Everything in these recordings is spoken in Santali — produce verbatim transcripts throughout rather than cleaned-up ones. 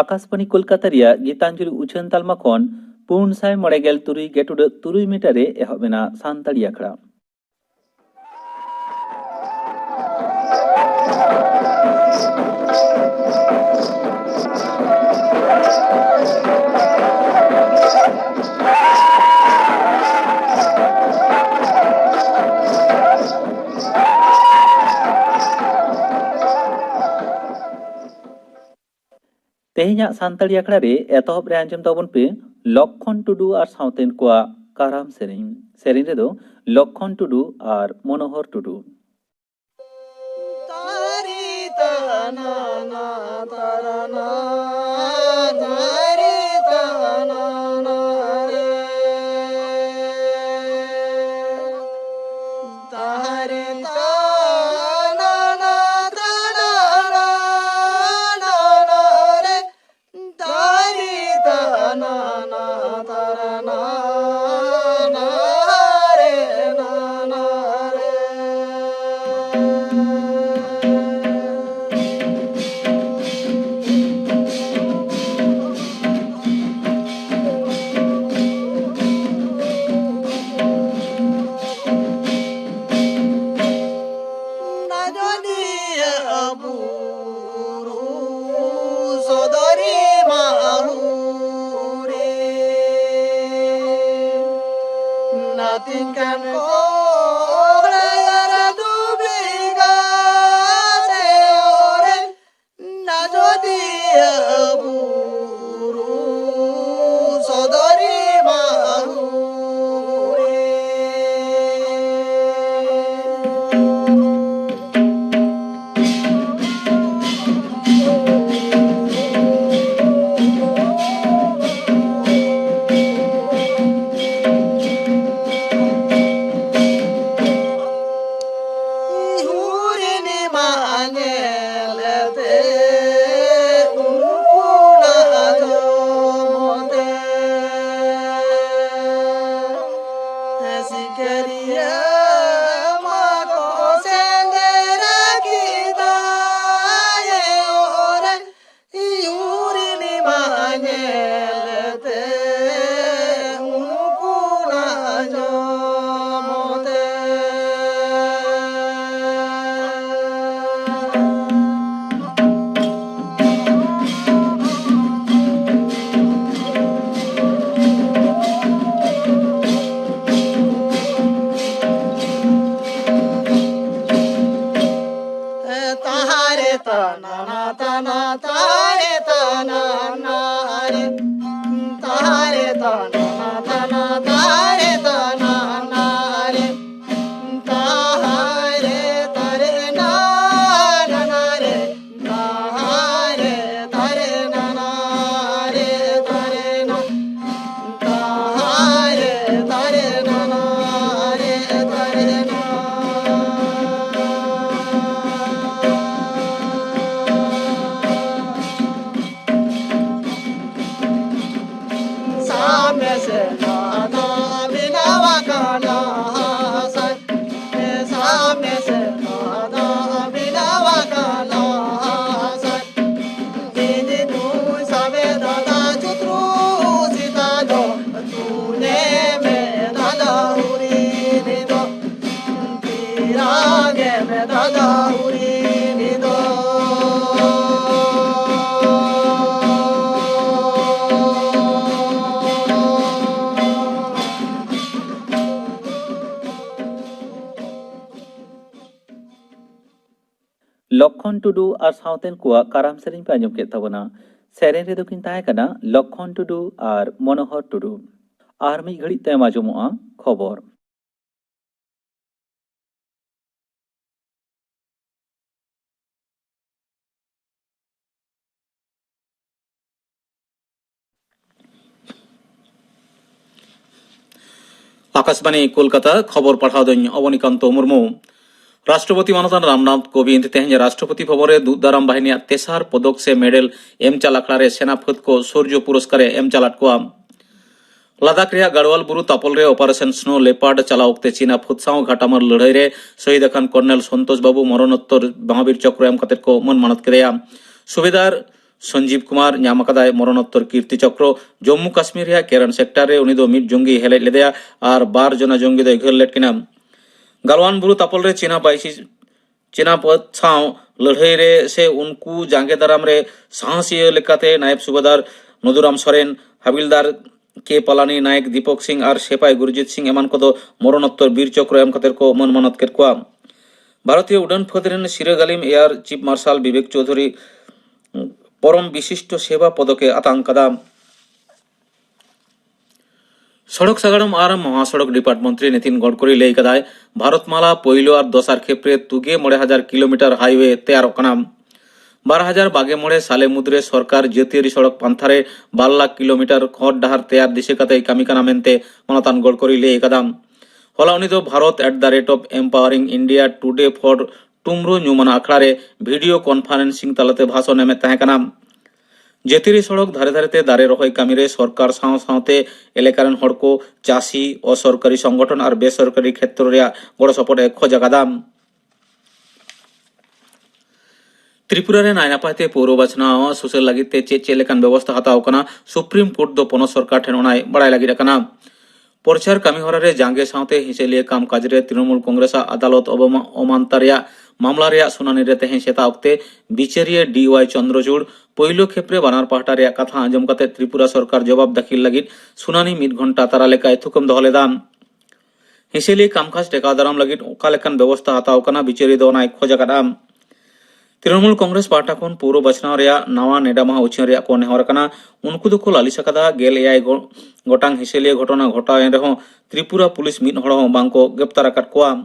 ᱟᱠᱟᱥᱵᱟᱬᱤ ᱠᱳᱞᱠᱟᱛᱟ ᱨᱮᱭᱟᱜ ᱜᱤᱛᱟᱧᱡᱚᱞᱤ ᱩᱪᱷᱟᱹᱱ ᱛᱟᱞᱢᱟ ᱠᱷᱚᱱ ᱯᱩᱱ ᱥᱟᱭ ᱢᱚᱬᱮ ᱜᱮᱞ ᱛᱩᱨᱩᱭ ᱜᱮᱴᱩᱰᱟᱹᱜ ᱛᱩᱨᱩᱭ ᱢᱤᱴᱟᱨ ᱨᱮ ᱮᱦᱚᱵ ᱮᱱᱟ ᱥᱟᱱᱛᱟᱲᱤ ᱟᱠᱷᱲᱟ᱾ ᱛᱮᱦᱮᱧᱟᱜ ᱥᱟᱱᱛᱟᱲᱤ ᱟᱠᱷᱲᱟ ᱨᱮ ᱮᱛᱚᱦᱚᱵ ᱨᱮ ᱟᱸᱡᱚᱢ ᱛᱟᱵᱚᱱ ᱯᱮ ᱞᱚᱠᱠᱷᱚᱱ ᱴᱩᱰᱩ ᱟᱨ ᱥᱟᱶᱛᱮᱱ ᱠᱚᱣᱟᱜ ᱠᱟᱨᱟᱢ ᱥᱮᱨᱮᱧ᱾ ᱥᱮᱨᱮᱧ ᱨᱮᱫᱚ ᱞᱚᱠᱠᱷᱚᱱ ᱴᱩᱰᱩ ᱟᱨ ᱢᱚᱱᱳᱦᱚᱨ ᱴᱩᱰᱩ᱾ ᱞᱚᱠᱠᱷᱚᱱ ᱴᱩᱰᱩ ᱟᱨ ᱥᱟᱶᱛᱮᱱ ᱠᱚᱣᱟᱜ ᱠᱟᱨᱟᱢ ᱥᱮᱨᱮᱧ ᱯᱮ ᱟᱸᱡᱚᱢ ᱠᱮᱫ ᱛᱟᱵᱚᱱᱟ᱾ ᱥᱮᱨᱮᱧ ᱨᱮᱫᱚ ᱠᱤᱱ ᱛᱟᱦᱮᱸ ᱠᱟᱱᱟ ᱞᱚᱠᱠᱷᱚᱱ ᱴᱩᱰᱩ ᱟᱨ ᱢᱚᱱᱳᱦᱚᱨ ᱴᱩᱰᱩ᱾ ᱟᱨ ᱢᱤᱫ ᱜᱷᱟᱹᱲᱤᱡ ᱛᱟᱭᱚᱢ ᱟᱸᱡᱚᱢᱚᱜᱼᱟ ᱠᱷᱚᱵᱚᱨ᱾ ᱟᱠᱟᱥᱵᱟᱬᱤ ᱠᱳᱞᱠᱟᱛᱟ, ᱠᱷᱚᱵᱚᱨ ᱯᱟᱲᱦᱟᱣ ᱫᱚᱧ ᱚᱵᱚᱱᱤᱠᱟᱱᱛᱚ ᱢᱩᱨᱢᱩ᱾ ᱨᱟᱥᱴᱨᱚᱯᱚᱛᱤ ᱢᱟᱱᱚᱛᱟᱱ ᱨᱟᱢᱱᱟᱛᱷ ᱠᱳᱵᱤᱱᱫᱽ ᱛᱮᱦᱮᱧ ᱨᱟᱥᱴᱨᱚᱯᱚᱛᱤ ᱵᱷᱚᱵᱚᱱ ᱨᱮ ᱫᱩᱜ ᱫᱟᱨᱟᱢ ᱵᱟᱦᱤᱱᱤᱭᱟᱜ ᱛᱮᱥᱟᱨ ᱯᱚᱫᱚᱠ ᱥᱮ ᱢᱮᱰᱮᱞ ᱮᱢ ᱪᱟᱞ ᱟᱠᱷᱲᱟ ᱨᱮ ᱥᱮᱱᱟ ᱯᱷᱟᱹᱫ ᱠᱚ ᱥᱳᱨᱡᱚ ᱯᱩᱨᱚᱥᱠᱟᱨ ᱮ ᱮᱢ ᱪᱟᱞᱟᱫ ᱠᱚᱣᱟ᱾ ᱞᱟᱫᱟᱠᱷ ᱨᱮᱭᱟᱜ ᱜᱟᱲᱣᱟᱞ ᱵᱩᱨᱩ ᱛᱟᱯᱚᱞ ᱨᱮ ᱚᱯᱟᱨᱮᱥᱚᱱ ᱥᱱᱳ ᱞᱮᱯᱟᱨᱰ ᱪᱟᱞᱟᱣ ᱚᱠᱛᱮ ᱪᱤᱱᱟ ᱯᱷᱟᱹᱫ ᱥᱟᱶ ᱜᱷᱟᱴᱟᱢᱟᱨ ᱞᱟᱹᱲᱦᱟᱹᱭ ᱨᱮ ᱥᱚᱦᱤᱫ ᱟᱠᱟᱱ ᱠᱚᱨᱱᱮᱞ ᱥᱚᱱᱛᱳᱥ ᱵᱟᱵᱩ ᱢᱚᱨᱚᱱᱳᱛᱛᱚᱨ ᱢᱚᱦᱟᱵᱤᱨ ᱪᱚᱠᱨᱚ ᱮᱢ ᱠᱟᱛᱮ ᱠᱚ ᱢᱟᱹᱱ ᱢᱟᱱᱚᱛ ᱠᱮᱫᱮᱭᱟ᱾ ᱥᱩᱵᱮᱫᱟᱨ ᱥᱚᱧᱡᱤᱵ ᱠᱩᱢᱟᱨ ᱧᱟᱢ ᱟᱠᱟᱫᱟᱭ ᱢᱚᱨᱚᱱᱳᱛᱛᱚᱨ ᱠᱤᱨᱛᱤ ᱪᱚᱠᱨᱚ᱾ ᱡᱚᱢᱢᱩ ᱠᱟᱥᱢᱤᱨ ᱨᱮᱭᱟᱜ ᱠᱮᱨᱟᱱ ᱥᱮᱠᱴᱚᱨ ᱨᱮ ᱩᱱᱤ ᱫᱚ ᱢᱤᱫ ᱡᱚᱝᱜᱤᱭ ᱦᱮᱞᱮᱡ ᱞᱮᱫᱮᱭᱟ ᱟᱨ ᱵᱟᱨ ᱡᱚᱱᱟ ᱡᱚᱝᱜᱤ ᱫᱚᱭ ᱜᱷᱟᱹᱞ ᱞᱮᱫ ᱠᱤᱱᱟ᱾ ᱜᱟᱞᱣᱟᱱ ᱵᱩᱨᱩ ᱛᱟᱯᱚᱞ ᱨᱮ ᱪᱤᱱᱟ ᱵᱟᱭᱥᱤ ᱪᱤᱱᱟ ᱯᱷᱟᱹᱫ ᱥᱟᱶ ᱞᱟᱹᱲᱦᱟᱹᱭ ᱨᱮ ᱥᱮ ᱩᱱᱠᱩ ᱡᱟᱸᱜᱮ ᱫᱟᱨᱟᱢ ᱨᱮ ᱥᱟᱦᱟᱥᱤᱭᱟᱹ ᱞᱮᱠᱟᱛᱮ ᱱᱟᱭᱮᱵ ᱥᱩᱵᱮᱫᱟᱨ ᱱᱚᱫᱩᱨᱟᱢ ᱥᱚᱨᱮᱱ, ᱦᱟᱵᱤᱞᱫᱟᱨ ᱠᱮ ᱯᱟᱞᱟᱱᱤ ᱱᱟᱭᱮᱠ ᱫᱤᱯᱚᱠ ᱥᱤᱝ ᱟᱨ ᱥᱮᱯᱟᱭ ᱜᱩᱨᱡᱤᱛ ᱥᱤᱝ ᱮᱢᱟᱱ ᱠᱚᱫᱚ ᱢᱚᱨᱚᱱᱳᱛᱛᱚᱨ ᱵᱤᱨ ᱪᱚᱠᱨᱚ ᱮᱢ ᱠᱟᱛᱮ ᱠᱚ ᱢᱟᱹᱱ ᱢᱟᱱᱚᱛ ᱠᱮᱫ ᱠᱚᱣᱟ᱾ ᱵᱷᱟᱨᱚᱛᱤᱭᱚ ᱩᱰᱟᱹᱱ ᱯᱷᱟᱹᱫ ᱨᱮᱱ ᱥᱤᱨᱟᱹ ᱜᱟᱹᱞᱤᱢ ᱮᱭᱟᱨ ᱪᱤᱯ ᱢᱟᱨᱥᱟᱞ ᱵᱤᱵᱮᱠ ᱪᱳᱣᱫᱷᱩᱨᱤ ᱯᱚᱨᱚᱢ ᱵᱤᱥᱤᱥᱴᱚ ᱥᱮᱵᱟ ᱯᱚᱫᱚᱠ ᱮ ᱟᱛᱟᱝ ᱠᱟᱫᱟ᱾ ᱥᱚᱲᱚᱠ ᱥᱟᱜᱟᱲᱚᱢ ᱟᱨ ᱢᱚᱦᱟᱥᱚᱲᱚᱠ ᱰᱤᱯᱟᱨᱴ ᱢᱚᱱᱛᱨᱤ ᱱᱤᱛᱤᱱ ᱜᱚᱰᱠᱚᱨᱤ ᱞᱟᱹᱭ ᱠᱟᱫᱟᱭ, ᱵᱷᱟᱨᱚᱛ ᱢᱟᱞᱟ ᱯᱳᱭᱞᱳ ᱟᱨ ᱫᱚᱥᱟᱨ ᱠᱷᱮᱯ ᱨᱮ ᱛᱩᱜᱮ ᱢᱚᱬᱮ ᱦᱟᱡᱟᱨ ᱠᱤᱞᱳᱢᱤᱴᱟᱨ ᱦᱟᱭᱣᱮ ᱛᱮᱭᱟᱨᱚᱜ ᱠᱟᱱᱟ᱾ ᱵᱟᱨ ᱦᱟᱡᱟᱨ ᱵᱟᱜᱮ ᱢᱚᱬᱮ ᱥᱟᱞᱮ ᱢᱩᱫᱽᱨᱮ ᱥᱚᱨᱠᱟᱨ ᱡᱟᱹᱛᱤᱭᱟᱹᱨᱤ ᱥᱚᱲᱚᱠ ᱯᱟᱱᱛᱷᱟ ᱨᱮ ᱵᱟᱨ ᱞᱟᱠᱷ ᱠᱤᱞᱳᱢᱤᱴᱟᱨ ᱦᱚᱨ ᱰᱟᱦᱟᱨ ᱛᱮᱭᱟᱨ ᱫᱤᱥᱟᱹ ᱠᱟᱛᱮᱭ ᱠᱟᱹᱢᱤ ᱠᱟᱱᱟ ᱢᱮᱱᱛᱮ ᱢᱟᱱᱚᱛᱟᱱ ᱜᱚᱰᱠᱚᱨᱤ ᱞᱟᱹᱭ ᱟᱠᱟᱫᱟ᱾ ᱦᱚᱞᱟ ᱩᱱᱤ ᱫᱚ Bharat at the rate of empowering India today for tomorrow ᱧᱩᱢᱟᱱᱟᱜ ᱟᱠᱷᱲᱟ ᱨᱮ ᱵᱷᱤᱰᱤᱭᱳ ᱠᱚᱱᱯᱷᱟᱨᱮᱱᱥᱤᱝ ᱛᱟᱞᱟᱛᱮ ᱵᱷᱟᱥᱚᱱ ᱮᱢᱮᱫ ᱛᱟᱦᱮᱸ ᱠᱟᱱᱟ᱾ ᱡᱟᱹᱛᱤᱭᱟᱹᱨᱤ ᱥᱚᱲᱚᱠ ᱫᱷᱟᱨᱮ ᱫᱷᱟᱨᱮᱛᱮ ᱫᱟᱨᱮ ᱨᱚᱦᱚᱭ ᱠᱟᱹᱢᱤ ᱨᱮ ᱥᱚᱨᱠᱟᱨ ᱥᱟᱶ ᱥᱟᱶᱛᱮ ᱮᱞᱟᱠᱟ ᱨᱮᱱ ᱦᱚᱲ ᱠᱚ, ᱪᱟᱹᱥᱤ, ᱚᱥᱚᱨᱠᱟᱨᱤ ᱥᱚᱝᱜᱚᱴᱷᱚᱱ ᱟᱨ ᱵᱮᱥᱚᱨᱠᱟᱨᱤ ᱠᱷᱮᱛᱨᱚ ᱨᱮᱭᱟᱜ ᱜᱚᱲᱚ ᱥᱚᱯᱚᱦᱚᱫ ᱮ ᱠᱷᱚᱡ ᱟᱠᱟᱫᱟ᱾ ᱛᱨᱤᱯᱩᱨᱟ ᱨᱮ ᱱᱟᱭ ᱱᱟᱯᱟᱭ ᱛᱮ ᱯᱳᱣᱨᱚ ᱵᱟᱪᱷᱱᱟᱣ ᱥᱩᱥᱟᱹᱨ ᱞᱟᱹᱜᱤᱫ ᱛᱮ ᱪᱮᱫ ᱪᱮᱫ ᱞᱮᱠᱟᱱ ᱵᱮᱵᱚᱥᱛᱷᱟ ᱦᱟᱛᱟᱣ ᱠᱟᱱᱟ, ᱥᱩᱯᱨᱤᱢ ᱠᱳᱨᱴ ᱫᱚ ᱯᱚᱱᱚᱛ ᱥᱚᱨᱠᱟᱨ ᱴᱷᱮᱱ ᱚᱱᱟᱭ ᱵᱟᱲᱟᱭ ᱞᱟᱹᱜᱤᱫ ᱟᱠᱟᱱᱟ᱾ ᱯᱨᱚᱪᱟᱨ ᱠᱟᱹᱢᱤᱦᱚᱨᱟ ᱨᱮ ᱡᱟᱸᱜᱮ ᱥᱟᱶᱛᱮ ᱦᱤᱸᱥᱟᱹᱞᱤᱭᱟᱹ ᱠᱟᱢ ᱠᱟᱡᱽ ᱨᱮ ᱛᱨᱤᱱᱚᱢᱩᱞ ᱠᱚᱝᱜᱨᱮᱥ ᱟᱜ ᱟᱫᱟᱞᱚᱛ ᱚᱵᱚᱢᱟ-, ᱚᱢᱟᱱᱛᱟ ᱨᱮᱭᱟᱜ ᱢᱟᱢᱞᱟ ᱨᱮᱭᱟᱜ ᱥᱩᱱᱟᱱᱤ ᱨᱮ ᱛᱮᱦᱮᱧ ᱥᱮᱛᱟᱜ ᱚᱠᱛᱮ ᱵᱤᱪᱟᱹᱨᱤᱭᱟᱹ ᱰᱤ ᱣᱟᱭ ᱪᱚᱱᱫᱨᱚᱪᱩᱲ ᱯᱳᱭᱞᱳ ᱠᱷᱮᱯ ᱨᱮ ᱵᱟᱱᱟᱨ ᱯᱟᱦᱴᱟ ᱨᱮᱭᱟᱜ ᱠᱟᱛᱷᱟ ᱟᱸᱡᱚᱢ ᱠᱟᱛᱮ ᱛᱨᱤᱯᱩᱨᱟ ᱥᱚᱨᱠᱟᱨ ᱡᱚᱵᱟᱵ ᱫᱟᱹᱠᱷᱤᱞ ᱞᱟᱹᱜᱤᱫ ᱥᱩᱱᱟᱱᱤ ᱢᱤᱫ ᱜᱷᱚᱱᱴᱟ ᱛᱟᱨᱟ ᱞᱮᱠᱟᱭ ᱛᱷᱩᱠᱟᱹᱢ ᱫᱚᱦᱚ ᱞᱮᱫᱟ᱾ ᱦᱤᱸᱥᱟᱹᱞᱤᱭᱟᱹ ᱠᱟᱢᱠᱟᱡᱽ ᱴᱮᱠᱟᱣ ᱫᱟᱨᱟᱢ ᱞᱟᱹᱜᱤᱫ ᱚᱠᱟ ᱞᱮᱠᱟᱱ ᱵᱮᱵᱚᱥᱛᱷᱟ ᱦᱟᱛᱟᱣ ᱠᱟᱱᱟ, ᱵᱤᱪᱟᱹᱨᱤᱭᱟᱹ ᱫᱚ ᱚᱱᱟᱭ ᱠᱷᱚᱡ ᱟᱠᱟᱫᱼᱟ᱾ ᱛᱨᱤᱱᱚᱢᱩᱞ ᱠᱚᱝᱜᱨᱮᱥ ᱯᱟᱦᱴᱟ ᱠᱷᱚᱱ ᱯᱩᱨᱚ ᱵᱟᱪᱷᱱᱟᱣ ᱨᱮᱭᱟᱜ ᱱᱟᱣᱟ ᱱᱮᱰᱟ ᱢᱟᱦᱟ ᱩᱪᱷᱟᱹᱱ ᱨᱮᱭᱟᱜ ᱠᱚ ᱱᱮᱦᱚᱨ ᱟᱠᱟᱱᱟ᱾ ᱩᱱᱠᱩ ᱫᱚᱠᱚ ᱞᱟᱹᱞᱤᱥ ᱟᱠᱟᱫᱟ, ᱜᱮᱞ ᱮᱭᱟᱭ ᱜᱚ-, ᱜᱚᱴᱟᱝ ᱦᱤᱸᱥᱟᱹᱞᱤᱭᱟᱹ ᱜᱷᱚᱴᱚᱱᱟ ᱜᱷᱚᱴᱟᱣ ᱮᱱ ᱨᱮᱦᱚᱸ ᱛᱨᱤᱯᱩᱨᱟ ᱯᱩᱞᱤᱥ ᱢᱤᱫ ᱦᱚᱲ ᱦᱚᱸ ᱵᱟᱝ ᱠᱚ ᱜᱨᱮᱯᱛᱟᱨ ᱟᱠᱟᱫ ᱠᱚᱣᱟ᱾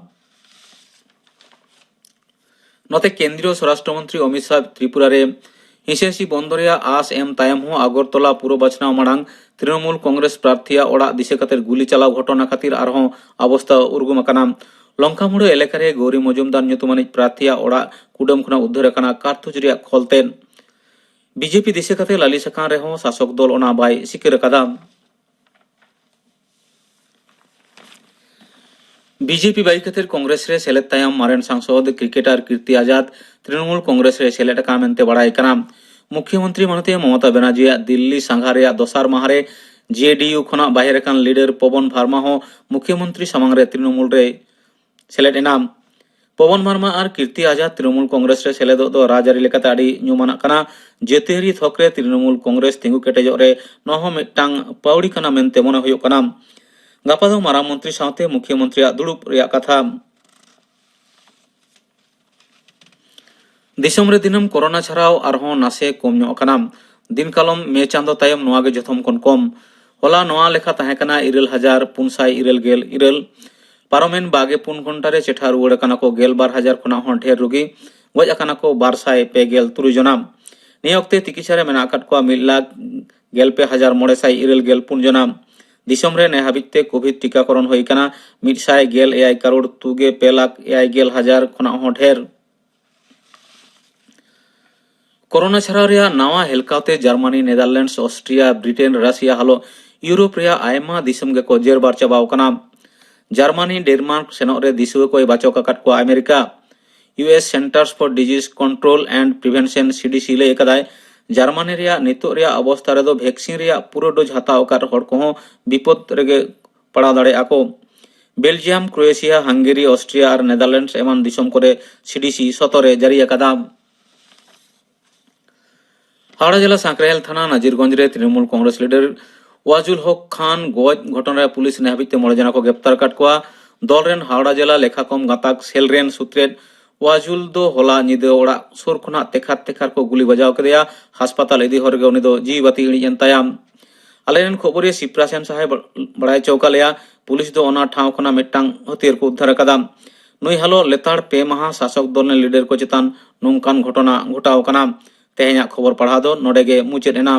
ᱱᱚᱛᱮ ᱠᱮᱱᱫᱨᱤᱭᱚ ᱥᱚᱨᱟᱥᱴᱨᱚ ᱢᱚᱱᱛᱨᱤ ᱚᱢᱤᱛ ᱥᱟᱦ ᱛᱨᱤᱯᱩᱨᱟ ᱨᱮ ᱦᱤᱸᱥᱟᱹᱦᱤᱸᱥᱤ ᱵᱚᱱᱫᱚ ᱨᱮᱭᱟᱜ ᱟᱸᱥ ᱮᱢ ᱛᱟᱭᱚᱢ ᱦᱚᱸ ᱟᱜᱚᱨᱛᱚᱞᱟ ᱯᱩᱨᱚ ᱵᱟᱪᱷᱱᱟᱣ ᱢᱟᱲᱟᱝ ᱛᱨᱤᱱᱚᱢᱩᱞ ᱠᱚᱝᱜᱨᱮᱥ ᱯᱨᱟᱨᱛᱷᱤᱭᱟᱜ ᱚᱲᱟᱜ ᱫᱤᱥᱟᱹ ᱠᱟᱛᱮ ᱜᱩᱞᱤ ᱪᱟᱞᱟᱣ ᱜᱷᱚᱴᱚᱱᱟ ᱠᱷᱟᱹᱛᱤᱨ ᱟᱨᱦᱚᱸ ᱚᱵᱚᱥᱛᱟ ᱩᱨᱜᱩᱢ ᱟᱠᱟᱱᱟ᱾ ᱞᱚᱝᱠᱟᱢᱩᱲᱟᱹ ᱮᱞᱟᱠᱟ ᱨᱮ ᱜᱳᱣᱨᱤ ᱢᱚᱡᱩᱢᱫᱟᱨ ᱧᱩᱛᱩᱢᱟᱱᱤᱡ ᱯᱨᱟᱨᱛᱷᱤᱭᱟᱜ ᱚᱲᱟᱜ ᱠᱩᱰᱟᱹᱢ ᱠᱷᱚᱱᱟᱜ ᱩᱫᱽᱫᱷᱟᱹᱨ ᱟᱠᱟᱱᱟ ᱠᱟᱨᱛᱩᱡᱽ ᱨᱮᱭᱟᱜ ᱠᱷᱚᱞ ᱛᱮᱫ᱾ ᱵᱤᱡᱮᱯᱤ ᱫᱤᱥᱟᱹ ᱠᱟᱛᱮ ᱞᱟᱹᱞᱤᱥ ᱟᱠᱟᱱ ᱨᱮᱦᱚᱸ ᱥᱟᱥᱚᱠ ᱫᱚᱞ ᱚᱱᱟ ᱵᱟᱭ ᱥᱤᱠᱟᱹᱨ ᱟᱠᱟᱫᱟ᱾ ᱵᱤᱡᱮᱯᱤ ᱵᱟᱹᱜᱤ ᱠᱟᱛᱮ ᱠᱚᱝᱜᱨᱮᱥ ᱨᱮ ᱥᱮᱞᱮᱫ ᱛᱟᱭᱚᱢ ᱢᱟᱨᱮᱱ ᱥᱟᱝᱥᱚᱫ ᱠᱨᱤᱠᱮᱴᱟᱨ ᱠᱤᱨᱛᱤ ᱟᱡᱟᱫ ᱛᱨᱤᱱᱚᱢᱩᱞ ᱠᱚᱝᱜᱨᱮᱥ ᱨᱮ ᱥᱮᱞᱮᱫ ᱟᱠᱟᱱᱟ ᱢᱮᱱᱛᱮ ᱵᱟᱲᱟᱭ ᱠᱟᱱᱟ᱾ ᱢᱩᱠᱷᱭᱚᱢᱚᱱᱛᱨᱤ ᱢᱟᱱᱚᱛᱤᱭᱟᱹ ᱢᱚᱢᱚᱛᱟ ᱵᱮᱱᱟᱨᱡᱤᱭᱟᱜ ᱫᱤᱞᱞᱤ ᱥᱟᱸᱜᱷᱟᱨ ᱨᱮᱭᱟᱜ ᱫᱚᱥᱟᱨ ᱢᱟᱦᱟ ᱨᱮ ᱡᱮ ᱰᱤ ᱭᱩ ᱠᱷᱚᱱᱟᱜ ᱵᱟᱦᱮᱨ ᱟᱠᱟᱱ ᱞᱤᱰᱟᱨ ᱯᱚᱵᱚᱱ ᱵᱷᱟᱨᱢᱟ ᱦᱚᱸ ᱢᱩᱠᱷᱭᱚᱢᱚᱱᱛᱨᱤ ᱥᱟᱢᱟᱝ ᱨᱮ ᱛᱨᱤᱱᱚᱢᱩᱞ ᱨᱮ ᱥᱮᱞᱮᱫ ᱮᱱᱟ᱾ ᱯᱚᱵᱚᱱ ᱵᱷᱟᱨᱢᱟ ᱟᱨ ᱠᱤᱨᱛᱤ ᱟᱡᱟᱫ ᱛᱨᱤᱱᱚᱢᱩᱞ ᱠᱚᱝᱜᱨᱮᱥ ᱨᱮ ᱥᱮᱞᱮᱫᱚᱜ ᱫᱚ ᱨᱟᱡᱽᱟᱹᱨᱤ ᱞᱮᱠᱟᱛᱮ ᱟᱹᱰᱤ ᱧᱩᱢᱟᱱᱟᱜ ᱠᱟᱱᱟ᱾ ᱡᱟᱹᱛᱤᱭᱟᱹᱨᱤ ᱛᱷᱚᱠ ᱨᱮ ᱛᱨᱤᱱᱚᱢᱩᱞ ᱠᱚᱝᱜᱨᱮᱥ ᱛᱤᱸᱜᱩ ᱠᱮᱴᱮᱡᱚᱜ ᱨᱮ ᱱᱚᱣᱟ ᱦᱚᱸ ᱢᱤᱫᱴᱟᱝ ᱯᱟᱹᱣᱲᱤ ᱠᱟᱱᱟ ᱢᱮᱱᱛᱮ ᱢᱚᱱᱮ ᱦᱩᱭᱩᱜ ᱠᱟᱱᱟ᱾ ᱜᱟᱯᱟ ᱫᱚ ᱢᱟᱨᱟᱝ ᱢᱚᱱᱛᱨᱤ ᱥᱟᱶᱛᱮ ᱢᱩᱠᱷᱭᱚᱢᱚᱱᱛᱨᱤᱭᱟᱜ ᱫᱩᱲᱩᱵ ᱨᱮᱭᱟᱜ ᱠᱟᱛᱷᱟ᱾ ᱫᱤᱥᱚᱢ ᱨᱮ ᱫᱤᱱᱟᱹᱢ ᱠᱳᱨᱳᱱᱟ ᱪᱷᱟᱨᱟᱣ ᱟᱨᱦᱚᱸ ᱱᱟᱥᱮ ᱠᱚᱢ ᱧᱚᱜ ᱟᱠᱟᱱᱟ᱾ ᱫᱤᱱ ᱠᱟᱞᱚᱢ ᱢᱮ ᱪᱟᱸᱫᱚ ᱛᱟᱭᱚᱢ ᱱᱚᱣᱟ ᱜᱮ ᱡᱚᱛᱚᱢ ᱠᱷᱚᱱ ᱠᱚᱢ᱾ ᱦᱚᱞᱟ ᱱᱚᱣᱟ ᱞᱮᱠᱷᱟ ᱛᱟᱦᱮᱸ ᱠᱟᱱᱟ ᱤᱨᱟᱹᱞ ᱦᱟᱡᱟᱨ ᱯᱩᱱ ᱥᱟᱭ ᱤᱨᱟᱹᱞ ᱜᱮᱞ ᱤᱨᱟᱹᱞ᱾ ᱯᱟᱨᱚᱢᱮᱱ ᱵᱟᱜᱮ ᱯᱩᱱ ᱜᱷᱚᱱᱴᱟ ᱨᱮ ᱪᱮᱴᱷᱟ ᱨᱩᱣᱟᱹᱲ ᱟᱠᱟᱱᱟ ᱠᱚ ᱜᱮᱞ ᱵᱟᱨ ᱦᱟᱡᱟᱨ ᱠᱷᱚᱱᱟᱜ ᱦᱚᱸ ᱰᱷᱮᱨ ᱨᱩᱜᱤ᱾ ᱜᱚᱡ ᱟᱠᱟᱱᱟ ᱠᱚ ᱵᱟᱨ ᱥᱟᱭ ᱯᱮ ᱜᱮᱞ ᱛᱩᱨᱩᱭ ᱡᱚᱱᱟ᱾ ᱱᱤᱭᱟᱹ ᱚᱠᱛᱮ ᱛᱤᱠᱤᱪᱷᱟ ᱨᱮ ᱢᱮᱱᱟᱜ ᱟᱠᱟᱫ ᱠᱚᱣᱟ ᱢᱤᱫ ᱞᱟᱠᱷ ᱜᱮᱞ ᱯᱮ ᱦᱟᱡᱟᱨ ᱢᱚᱬᱮ ᱥᱟᱭ ᱤᱨᱟᱹᱞ ᱜᱮᱞ ᱯᱩᱱ ᱡᱚᱱᱟ᱾ ᱫᱤᱥᱚᱢ ᱨᱮ ᱱᱮ ᱦᱟᱹᱵᱤᱡ ᱛᱮ ᱠᱳᱵᱷᱤᱰ ᱴᱤᱠᱟᱠᱚᱨᱚᱱ ᱦᱩᱭ ᱟᱠᱟᱱᱟ ᱢᱤᱫ ᱥᱟᱭ ᱜᱮᱞ ᱮᱭᱟᱭ ᱠᱟᱨᱳᱲ ᱛᱩᱜᱮ ᱯᱮ ᱞᱟᱠᱷ ᱮᱭᱟᱭ ᱜᱮᱞ ᱦᱟᱡᱟᱨ ᱠᱷᱚᱱᱟᱜ ᱦᱚᱸ ᱰᱷᱮᱨ᱾ ᱠᱳᱨᱳᱱᱟ ᱪᱷᱟᱨᱟᱣ ᱨᱮᱭᱟᱜ ᱱᱟᱣᱟ ᱦᱮᱞᱠᱟᱣ ᱛᱮ Germany, Netherlands, Austria, Britain, Russia hello Europe ᱨᱮᱭᱟᱜ ᱟᱭᱢᱟ ᱫᱤᱥᱚᱢ ᱜᱮᱠᱚ ᱡᱮᱨᱵᱟᱨ ᱪᱟᱵᱟᱣ ᱟᱠᱟᱱᱟ᱾ ᱡᱟᱨᱢᱟᱱᱤ, ᱰᱮᱱᱢᱟᱨᱠ ᱥᱮᱱᱚᱜ ᱨᱮ ᱫᱤᱥᱩᱣᱟᱹ ᱠᱚᱭ ᱵᱟᱪᱚᱠ ᱟᱠᱟᱫ ᱠᱚᱣᱟ America. U S Centers for Disease Control and Prevention, C D C, ᱞᱟᱹᱭ ᱟᱠᱟᱫᱟᱭ, ᱡᱟᱨᱢᱟᱱᱤ ᱨᱮᱭᱟᱜ ᱱᱤᱛᱚᱜ ᱨᱮᱭᱟᱜ ᱚᱵᱚᱥᱛᱟ ᱨᱮᱫᱚ ᱵᱷᱮᱠᱥᱤᱱ ᱨᱮᱭᱟᱜ ᱯᱩᱨᱟᱹ ᱰᱳᱡᱽ ᱦᱟᱛᱟᱣ ᱟᱠᱟᱫ ᱦᱚᱲ ᱠᱚᱦᱚᱸ ᱵᱤᱯᱚᱫ ᱨᱮᱜᱮ ᱯᱟᱲᱟᱣ ᱫᱟᱲᱮᱭᱟᱜᱼᱟ ᱠᱚ᱾ ᱵᱮᱞᱡᱤᱭᱟᱢ, ᱠᱨᱳᱭᱮᱥᱤᱭᱟ, ᱦᱟᱝᱜᱮᱨᱤ, ᱚᱥᱴᱨᱤᱭᱟ ᱟᱨ ᱱᱮᱫᱟᱨᱞᱮᱱᱰᱥ ᱮᱢᱟᱱ ᱫᱤᱥᱚᱢ ᱠᱚᱨᱮ ᱥᱤᱰᱤᱥᱤ ᱥᱚᱛᱚᱨ ᱮ ᱡᱟᱹᱨᱤ ᱟᱠᱟᱫᱟ᱾ ᱦᱟᱣᱲᱟ ᱡᱮᱞᱟ ᱥᱟᱸᱠᱨᱟᱭᱮᱞ ᱛᱷᱟᱱᱟ ᱱᱟᱡᱤᱨᱜᱚᱸᱡᱽ ᱨᱮ ᱛᱨᱤᱱᱢᱩᱞ ᱠᱚᱝᱜᱨᱮᱥ ᱞᱤᱰᱟᱨ ᱣᱟᱡᱩᱞ ᱦᱚᱠ ᱠᱷᱟᱱ ᱜᱚᱡ ᱜᱷᱚᱴᱚᱱᱟ ᱨᱮ ᱯᱩᱞᱤᱥ ᱱᱮ ᱦᱟᱹᱵᱤᱡ ᱛᱮ ᱢᱚᱬᱮ ᱡᱚᱱᱟ ᱠᱚ ᱜᱨᱮᱯᱛᱟᱨ ᱟᱠᱟᱫ ᱠᱚᱣᱟ᱾ ᱫᱚᱞ ᱨᱮᱱ ᱦᱟᱣᱲᱟ ᱡᱮᱞᱟ ᱞᱮᱠᱷᱟ ᱠᱚᱢ ᱜᱟᱛᱟᱠ ᱥᱮᱞ ᱨᱮᱱ ᱥᱩᱛᱨᱮᱛ ᱣᱟᱡᱩᱞ ᱫᱚ ᱦᱚᱞᱟ ᱧᱤᱫᱟᱹ ᱚᱲᱟᱜ ᱥᱩᱨ ᱠᱷᱚᱱᱟᱜ ᱛᱮᱠᱷᱟᱨ ᱛᱮᱠᱷᱟᱨ ᱠᱚ ᱜᱩᱞᱤ ᱵᱟᱡᱟᱣ ᱠᱮᱫᱮᱭᱟ᱾ ᱦᱟᱥᱯᱟᱛᱟᱞ ᱤᱫᱤ ᱦᱚᱨ ᱨᱮᱜᱮ ᱩᱱᱤ ᱫᱚ ᱡᱤᱣᱤ ᱵᱟᱹᱛᱤ ᱤᱬᱤᱡ ᱮᱱ ᱛᱟᱭᱟ᱾ ᱟᱞᱮ ᱨᱮᱱ ᱠᱷᱚᱵᱚᱨᱤᱭᱟᱹ ᱥᱤᱯᱨᱟ ᱥᱮᱱ ᱥᱟᱦᱟᱭ ᱵᱟᱲᱟᱭ ᱦᱚᱪᱚ ᱟᱠᱟᱫ ᱞᱮᱭᱟ, ᱯᱩᱞᱤᱥ ᱫᱚ ᱚᱱᱟ ᱴᱷᱟᱶ ᱠᱷᱚᱱᱟᱜ ᱢᱤᱫᱴᱟᱝ ᱦᱟᱹᱛᱭᱟᱹᱨ ᱠᱚ ᱩᱫᱽᱫᱷᱟᱨ ᱟᱠᱟᱫᱟ᱾ ᱱᱩᱭ ᱦᱟᱞᱚ ᱞᱮᱛᱟᱲ ᱯᱮ ᱢᱟᱦᱟ ᱥᱟᱥᱚᱠ ᱫᱚᱞ ᱨᱮᱱ ᱞᱤᱰᱟᱨ ᱠᱚ ᱪᱮᱛᱟᱱ ᱱᱚᱝᱠᱟᱱ ᱜᱷᱚᱴᱚᱱᱟ ᱜᱷᱚᱴᱟᱣ ᱟᱠᱟᱱᱟ᱾ ᱛᱮᱦᱮᱧᱟᱜ ᱠᱷᱚᱵᱚᱨ ᱯᱟᱲᱦᱟᱣ ᱫᱚ ᱱᱚᱰᱮ ᱜᱮ ᱢᱩᱪᱟᱹᱫ ᱮᱱᱟ᱾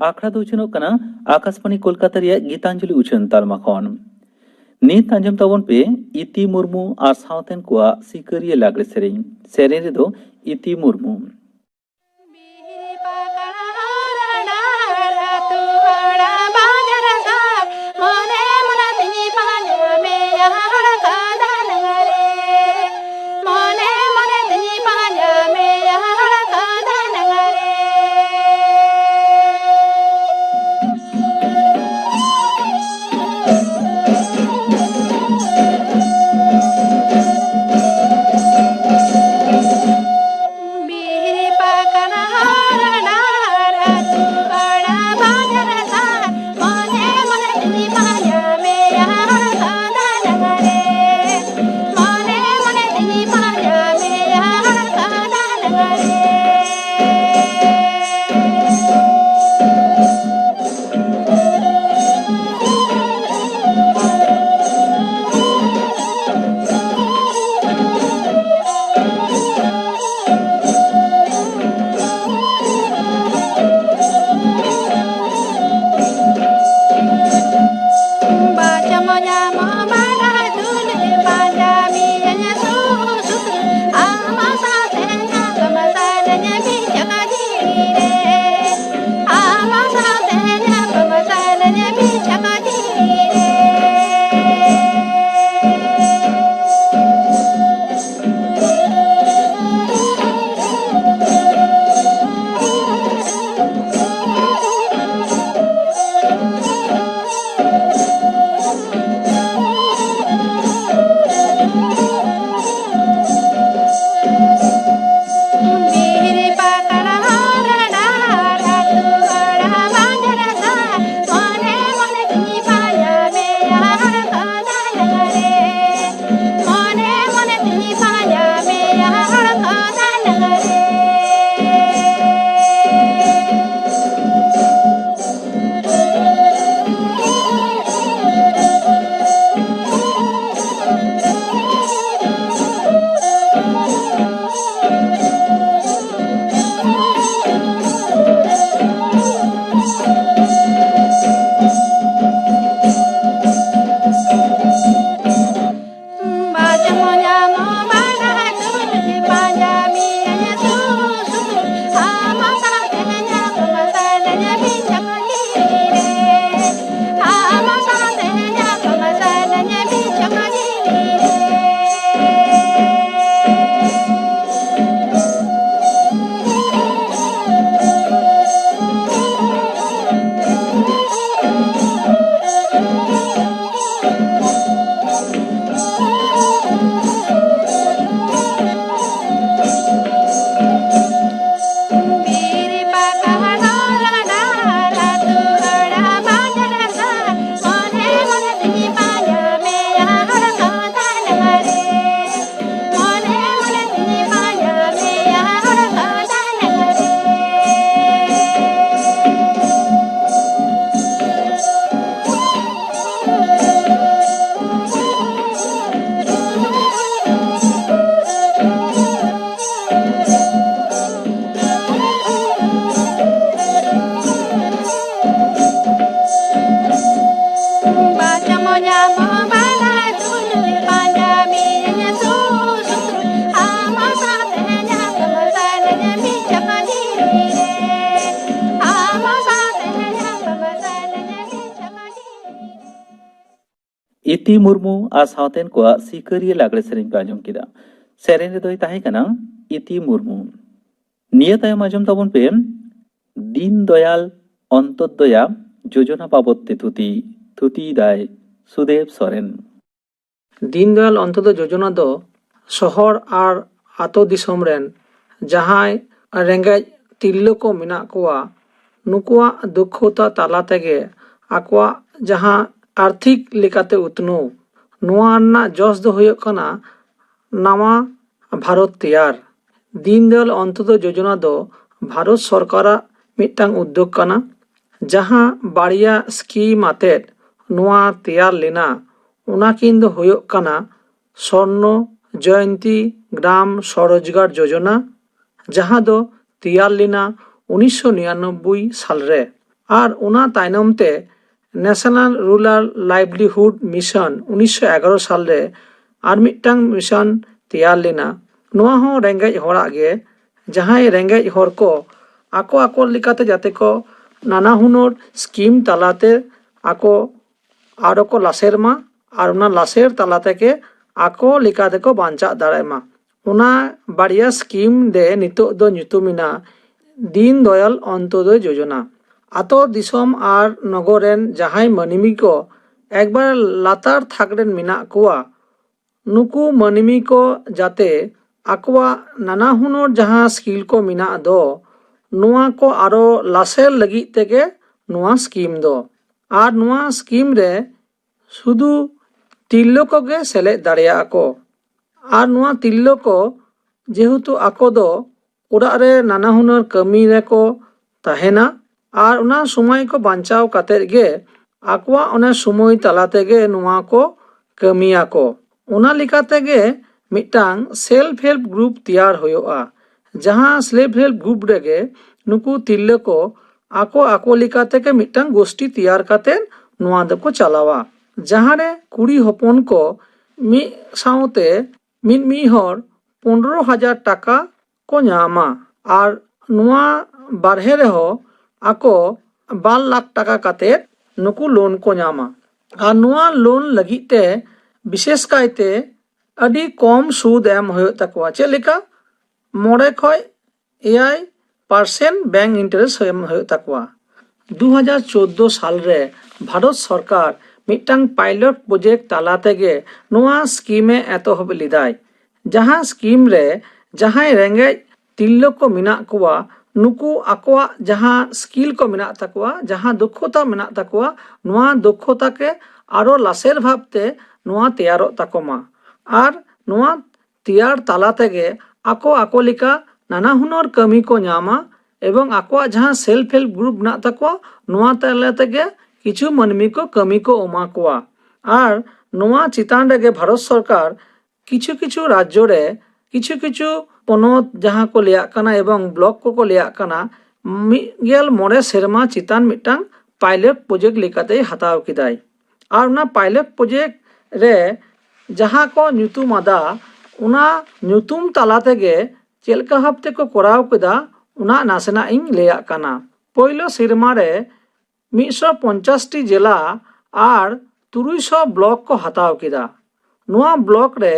ᱟᱠᱷᱲᱟ ᱫᱚ ᱩᱪᱷᱟᱹᱱᱚᱜ ᱠᱟᱱᱟ ᱟᱠᱟᱥᱵᱟᱬᱤ ᱠᱳᱞᱠᱟᱛᱟ ᱨᱮᱭᱟᱜ ᱜᱤᱛᱟᱧᱡᱚᱞᱤ ᱩᱪᱷᱟᱹᱱ ᱛᱟᱞᱢᱟ ᱠᱷᱚᱱ᱾ ᱱᱤᱛ ᱟᱸᱡᱚᱢ ᱛᱟᱵᱚᱱ ᱯᱮ ᱤᱛᱤ ᱢᱩᱨᱢᱩ ᱟᱨ ᱥᱟᱶᱛᱮᱱ ᱠᱚᱣᱟᱜ ᱥᱤᱠᱟᱹᱨᱤᱭᱟᱹ ᱞᱟᱜᱽᱲᱮ ᱥᱮᱨᱮᱧ᱾ ᱥᱮᱨᱮᱧ ᱨᱮᱫᱚ ᱤᱛᱤ ᱢᱩᱨᱢᱩ᱾ ᱤᱛᱤ ᱢᱩᱨᱢᱩ ᱟᱨ ᱥᱟᱶᱛᱮᱱ ᱠᱚᱣᱟᱜ ᱥᱤᱠᱟᱹᱨᱤᱭᱟᱹ ᱞᱟᱜᱽᱲᱮ ᱥᱮᱨᱮᱧ ᱯᱮ ᱟᱸᱡᱚᱢ ᱠᱮᱫᱟ᱾ ᱥᱮᱨᱮᱧ ᱨᱮᱫᱚᱭ ᱛᱟᱦᱮᱸ ᱠᱟᱱᱟ ᱤᱛᱤ ᱢᱩᱨᱢᱩ᱾ ᱱᱤᱭᱟᱹ ᱛᱟᱭᱚᱢ ᱟᱸᱡᱚᱢ ᱛᱟᱵᱚᱱ ᱯᱮ ᱫᱤᱱ ᱫᱚᱭᱟᱞ ᱚᱱᱛᱚᱫᱚᱭᱟ ᱡᱳᱡᱚᱱᱟ ᱵᱟᱵᱚᱛ ᱛᱮ ᱛᱷᱩᱛᱤ᱾ ᱛᱷᱩᱛᱤᱭᱮᱫᱟᱭ ᱥᱩᱫᱮᱵ ᱥᱚᱨᱮᱱ᱾ ᱫᱤᱱ ᱫᱚᱭᱟᱞ ᱚᱱᱛᱚᱫᱚᱭ ᱡᱳᱡᱚᱱᱟ ᱫᱚ ᱥᱚᱦᱚᱨ ᱟᱨ ᱟᱛᱳ ᱫᱤᱥᱚᱢ ᱨᱮᱱ ᱡᱟᱦᱟᱸᱭ ᱨᱮᱸᱜᱮᱡ ᱛᱤᱨᱞᱟᱹ ᱠᱚ ᱢᱮᱱᱟᱜ ᱠᱚᱣᱟ, ᱱᱩᱠᱩᱣᱟᱜ ᱫᱩᱠᱠᱷᱚᱛᱟ ᱛᱟᱞᱟ ᱛᱮᱜᱮ ᱟᱠᱚᱣᱟᱜ ᱡᱟᱦᱟᱸ ᱟᱨᱛᱷᱤᱠ ᱞᱮᱠᱟᱛᱮ ᱩᱛᱱᱟᱹᱣ, ᱱᱚᱣᱟ ᱨᱮᱱᱟᱜ ᱡᱚᱥ ᱫᱚ ᱦᱩᱭᱩᱜ ᱠᱟᱱᱟ ᱱᱟᱣᱟ ᱵᱷᱟᱨᱚᱛ ᱛᱮᱭᱟᱨ᱾ ᱫᱤᱱ ᱫᱚᱭᱟᱞ ᱚᱱᱛᱚᱫᱚᱭ ᱡᱳᱡᱚᱱᱟ ᱫᱚ ᱵᱷᱟᱨᱚᱛ ᱥᱚᱨᱠᱟᱨᱟᱜ ᱢᱤᱫᱴᱟᱝ ᱩᱫᱽᱫᱳᱜᱽ ᱠᱟᱱᱟ, ᱡᱟᱦᱟᱸ ᱵᱟᱨᱭᱟ ᱥᱠᱤᱢ ᱟᱛᱮᱫ ᱱᱚᱣᱟ ᱛᱮᱭᱟᱨ ᱞᱮᱱᱟ᱾ ᱚᱱᱟ ᱠᱤᱱ ᱫᱚ ᱦᱩᱭᱩᱜ ᱠᱟᱱᱟ ᱥᱚᱨᱱᱚ ᱡᱚᱭᱚᱱᱛᱤ ᱜᱨᱟᱢ ᱥᱚᱨᱚᱡᱽᱜᱟᱨ ᱡᱳᱡᱚᱱᱟ, ᱡᱟᱦᱟᱸ ᱫᱚ ᱛᱮᱭᱟᱨ ᱞᱮᱱᱟ ᱩᱱᱤᱥᱥᱚ ᱱᱤᱨᱟᱱᱚᱵᱵᱳᱭ ᱥᱟᱞ ᱨᱮ, ᱟᱨ ᱚᱱᱟ ᱛᱟᱭᱱᱚᱢ ᱛᱮ ᱱᱮᱥᱱᱟᱞ ᱨᱩᱨᱟᱞ ᱞᱟᱭᱤᱵᱷᱞᱤᱦᱩᱰ ᱢᱤᱥᱚᱱ ᱩᱱᱤᱥᱥᱚ ᱮᱜᱟᱨᱚ ᱥᱟᱞ ᱨᱮ ᱟᱨ ᱢᱤᱫᱴᱟᱝ ᱢᱤᱥᱚᱱ ᱛᱮᱭᱟᱨ ᱞᱮᱱᱟ᱾ ᱱᱚᱣᱟ ᱦᱚᱸ ᱨᱮᱸᱜᱮᱡ ᱦᱚᱲᱟᱜ ᱜᱮ, ᱡᱟᱦᱟᱸᱭ ᱨᱮᱸᱜᱮᱡ ᱦᱚᱲ ᱠᱚ ᱟᱠᱚ ᱟᱠᱚ ᱞᱮᱠᱟᱛᱮ ᱡᱟᱛᱮ ᱠᱚ ᱱᱟᱱᱟ ᱦᱩᱱᱟᱹᱨ ᱥᱠᱤᱢ ᱛᱟᱞᱟᱛᱮ ᱟᱠᱚ ᱟᱨᱚ ᱠᱚ ᱞᱟᱥᱮᱨ ᱢᱟ, ᱟᱨ ᱚᱱᱟ ᱞᱟᱥᱮᱨ ᱛᱟᱞᱟ ᱛᱮᱜᱮ ᱟᱠᱚ ᱞᱮᱠᱟ ᱛᱮᱠᱚ ᱵᱟᱧᱪᱟᱜ ᱫᱟᱲᱮᱭᱟᱜ ᱢᱟ᱾ ᱚᱱᱟ ᱵᱟᱨᱭᱟ ᱥᱠᱤᱢ ᱨᱮ ᱱᱤᱛᱚᱜ ᱫᱚ ᱧᱩᱛᱩᱢ ᱮᱱᱟ ᱫᱤᱱ ᱫᱚᱭᱟᱞ ᱚᱱᱛᱚᱫᱚᱭ ᱡᱳᱡᱚᱱᱟ᱾ ᱟᱛᱳ ᱫᱤᱥᱚᱢ ᱟᱨ ᱱᱚᱜᱚᱨ ᱨᱮᱱ ᱡᱟᱦᱟᱸᱭ ᱢᱟᱹᱱᱢᱤ ᱠᱚ ᱮᱠᱵᱟᱨ ᱞᱟᱛᱟᱨ ᱛᱷᱟᱠ ᱨᱮᱱ ᱢᱮᱱᱟᱜ ᱠᱚᱣᱟ, ᱱᱩᱠᱩ ᱢᱟᱹᱱᱢᱤ ᱠᱚ ᱡᱟᱛᱮ ᱟᱠᱚᱣᱟᱜ ᱱᱟᱱᱟ ᱦᱩᱱᱟᱹᱨ ᱡᱟᱦᱟᱸ ᱥᱠᱤᱞ ᱠᱚ ᱢᱮᱱᱟᱜ ᱫᱚ, ᱱᱚᱣᱟ ᱠᱚ ᱟᱨᱚ ᱞᱟᱥᱮᱨ ᱞᱟᱹᱜᱤᱫ ᱛᱮᱜᱮ ᱱᱚᱣᱟ ᱥᱠᱤᱢ ᱫᱚ᱾ ᱟᱨ ᱱᱚᱣᱟ ᱥᱠᱤᱢ ᱨᱮ ᱥᱩᱫᱷᱩ ᱛᱤᱨᱞᱟᱹ ᱠᱚᱜᱮ ᱥᱮᱞᱮᱫ ᱫᱟᱲᱮᱭᱟᱜᱼᱟ ᱠᱚ᱾ ᱟᱨ ᱱᱚᱣᱟ ᱛᱤᱨᱞᱟᱹ ᱠᱚ ᱡᱮᱦᱮᱛᱩ ᱟᱠᱚ ᱫᱚ ᱚᱲᱟᱜ ᱨᱮ ᱱᱟᱱᱟ ᱦᱩᱱᱟᱹᱨ ᱠᱟᱹᱢᱤ ᱨᱮᱠᱚ ᱛᱟᱦᱮᱱᱟ, ᱟᱨ ᱚᱱᱟ ᱥᱚᱢᱚᱭ ᱠᱚ ᱵᱟᱧᱪᱟᱣ ᱠᱟᱛᱮᱫ ᱜᱮ ᱟᱠᱚᱣᱟᱜ ᱚᱱᱟ ᱥᱚᱢᱚᱭ ᱛᱟᱞᱟ ᱛᱮᱜᱮ ᱱᱚᱣᱟ ᱠᱚ ᱠᱟᱹᱢᱤᱭᱟᱠᱚ᱾ ᱚᱱᱟ ᱞᱮᱠᱟ ᱛᱮᱜᱮ ᱢᱤᱫᱴᱟᱝ ᱥᱮᱞᱯ ᱦᱮᱞᱯ ᱜᱨᱩᱯ ᱛᱮᱭᱟᱨ ᱦᱩᱭᱩᱜᱼᱟ, ᱡᱟᱦᱟᱸ ᱥᱮᱞᱯ ᱦᱮᱞᱯ ᱜᱨᱩᱯ ᱨᱮᱜᱮ ᱱᱩᱠᱩ ᱛᱤᱨᱞᱟᱹ ᱠᱚ ᱟᱠᱚ ᱟᱠᱚ ᱞᱮᱠᱟ ᱛᱮᱜᱮ ᱢᱤᱫᱴᱟᱝ ᱜᱳᱥᱴᱤ ᱛᱮᱭᱟᱨ ᱠᱟᱛᱮᱫ ᱱᱚᱣᱟ ᱫᱚᱠᱚ ᱪᱟᱞᱟᱣᱟ, ᱡᱟᱦᱟᱸ ᱨᱮ ᱠᱩᱲᱤ ᱦᱚᱯᱚᱱ ᱠᱚ ᱢᱤᱫ ᱥᱟᱶᱛᱮ ᱢᱤᱫ ᱢᱤᱫ ᱦᱚᱲ ᱯᱚᱱᱨᱚ ᱦᱟᱡᱟᱨ ᱴᱟᱠᱟ ᱠᱚ ᱧᱟᱢᱟ᱾ ᱟᱨ ᱱᱚᱣᱟ ᱵᱟᱨᱦᱮ ᱨᱮᱦᱚᱸ ᱟᱠᱚ ᱵᱟᱨ ᱞᱟᱠᱷ ᱴᱟᱠᱟ ᱠᱟᱛᱮᱫ ᱱᱩᱠᱩ ᱞᱳᱱ ᱠᱚ ᱧᱟᱢᱟ᱾ ᱟᱨ ᱱᱚᱣᱟ ᱞᱳᱱ ᱞᱟᱹᱜᱤᱫ ᱛᱮ ᱵᱤᱥᱮᱥ ᱠᱟᱭᱛᱮ ᱟᱹᱰᱤ ᱠᱚᱢ ᱥᱩᱫ ᱮᱢ ᱦᱩᱭᱩᱜ ᱛᱟᱠᱚᱣᱟ᱾ ᱪᱮᱫ ᱞᱮᱠᱟ? ᱢᱚᱬᱮ ᱠᱷᱚᱱ ᱮᱭᱟᱭ ᱯᱟᱨᱥᱮᱱᱴ ᱵᱮᱝᱠ ᱤᱱᱴᱟᱨᱮᱥᱴ ᱮᱢ ᱦᱩᱭᱩᱜ ᱛᱟᱠᱚᱣᱟ᱾ ᱫᱩ ᱦᱟᱡᱟᱨ ᱪᱳᱫᱫᱳ ᱥᱟᱞ ᱨᱮ ᱵᱷᱟᱨᱚᱛ ᱥᱚᱨᱠᱟᱨ ᱢᱤᱫᱴᱟᱝ ᱯᱟᱭᱞᱚᱴ ᱯᱨᱚᱡᱮᱠᱴ ᱛᱟᱞᱟ ᱛᱮᱜᱮ ᱱᱚᱣᱟ ᱥᱠᱤᱢ ᱮ ᱮᱛᱚᱦᱚᱵ ᱞᱮᱫᱟᱭ, ᱡᱟᱦᱟᱸ ᱥᱠᱤᱢ ᱨᱮ ᱡᱟᱦᱟᱸᱭ ᱨᱮᱸᱜᱮᱡ ᱛᱤᱨᱞᱟᱹ ᱠᱚ ᱢᱮᱱᱟᱜ ᱠᱚᱣᱟ, ᱱᱩᱠᱩ ᱟᱠᱚᱣᱟᱜ ᱡᱟᱦᱟᱸ ᱥᱠᱤᱞ ᱠᱚ ᱢᱮᱱᱟᱜ ᱛᱟᱠᱚᱣᱟ, ᱡᱟᱦᱟᱸ ᱫᱚᱠᱷᱚᱛᱟ ᱢᱮᱱᱟᱜ ᱛᱟᱠᱚᱣᱟ, ᱱᱚᱣᱟ ᱫᱚᱠᱷᱚᱛᱟ ᱠᱮ ᱟᱨᱚ ᱞᱟᱥᱮᱨ ᱵᱷᱟᱵᱽᱛᱮ ᱱᱚᱣᱟ ᱛᱮᱭᱟᱨᱚᱜ ᱛᱟᱠᱚ ᱢᱟ᱾ ᱟᱨ ᱱᱚᱣᱟ ᱛᱮᱭᱟᱨ ᱛᱟᱞᱟ ᱛᱮᱜᱮ ᱟᱠᱚ ᱟᱠᱚ ᱞᱮᱠᱟ ᱱᱟᱱᱟ ᱦᱩᱱᱟᱹᱨ ᱠᱟᱹᱢᱤ ᱠᱚ ᱧᱟᱢᱟ ᱮᱵᱚᱝ ᱟᱠᱚᱣᱟᱜ ᱡᱟᱦᱟᱸ ᱥᱮᱞᱯ ᱦᱮᱞᱯ ᱜᱨᱩᱯ ᱢᱮᱱᱟᱜ ᱛᱟᱠᱚᱣᱟ, ᱱᱚᱣᱟ ᱛᱟᱞᱟ ᱛᱮᱜᱮ ᱠᱤᱪᱷᱩ ᱢᱟᱹᱱᱢᱤ ᱠᱚ ᱠᱟᱹᱢᱤ ᱠᱚ ᱮᱢᱟ ᱠᱚᱣᱟ᱾ ᱟᱨ ᱱᱚᱣᱟ ᱪᱮᱛᱟᱱ ᱨᱮᱜᱮ ᱵᱷᱟᱨᱚᱛ ᱥᱚᱨᱠᱟᱨ ᱠᱤᱪᱷᱩ ᱠᱤᱪᱷᱩ ᱨᱟᱡᱽᱡᱚ ᱨᱮ, ᱠᱤᱪᱷᱩ ᱠᱤᱪᱷᱩ ᱯᱚᱱᱚᱛ ᱡᱟᱦᱟᱸ ᱠᱚ ᱞᱟᱹᱭᱟᱜ ᱠᱟᱱᱟ ᱮᱵᱚᱝ ᱵᱞᱚᱠ ᱠᱚᱠᱚ ᱞᱟᱹᱭᱟᱜ ᱠᱟᱱᱟ, ᱢᱤᱫ ᱜᱮᱞ ᱢᱚᱬᱮ ᱥᱮᱨᱢᱟ ᱪᱮᱛᱟᱱ ᱢᱤᱫᱴᱟᱝ ᱯᱟᱭᱞᱚᱴ ᱯᱨᱚᱡᱮᱠᱴ ᱞᱮᱠᱟᱛᱮᱭ ᱦᱟᱛᱟᱣ ᱠᱮᱫᱟᱭ᱾ ᱟᱨ ᱚᱱᱟ ᱯᱟᱭᱞᱚᱴ ᱯᱨᱚᱡᱮᱠᱴ ᱨᱮ ᱡᱟᱦᱟᱸ ᱠᱚ ᱧᱩᱛᱩᱢ ᱟᱫᱟ, ᱚᱱᱟ ᱧᱩᱛᱩᱢ ᱛᱟᱞᱟ ᱛᱮᱜᱮ ᱪᱮᱫ ᱞᱮᱠᱟ ᱵᱷᱟᱵ ᱛᱮᱠᱚ ᱠᱚᱨᱟᱣ ᱠᱮᱫᱟ, ᱚᱱᱟ ᱱᱟᱥᱮᱱᱟᱜ ᱤᱧ ᱞᱟᱹᱭᱟᱜ ᱠᱟᱱᱟ᱾ ᱯᱳᱭᱞᱳ ᱥᱮᱨᱢᱟ ᱨᱮ ᱢᱤᱫ ᱥᱚ ᱯᱚᱧᱪᱟᱥ ᱴᱤ ᱡᱮᱞᱟ ᱟᱨ ᱛᱩᱨᱩᱭ ᱥᱚ ᱵᱞᱚᱠ ᱠᱚ ᱦᱟᱛᱟᱣ ᱠᱮᱫᱟ᱾ ᱱᱚᱣᱟ ᱵᱞᱚᱠ ᱨᱮ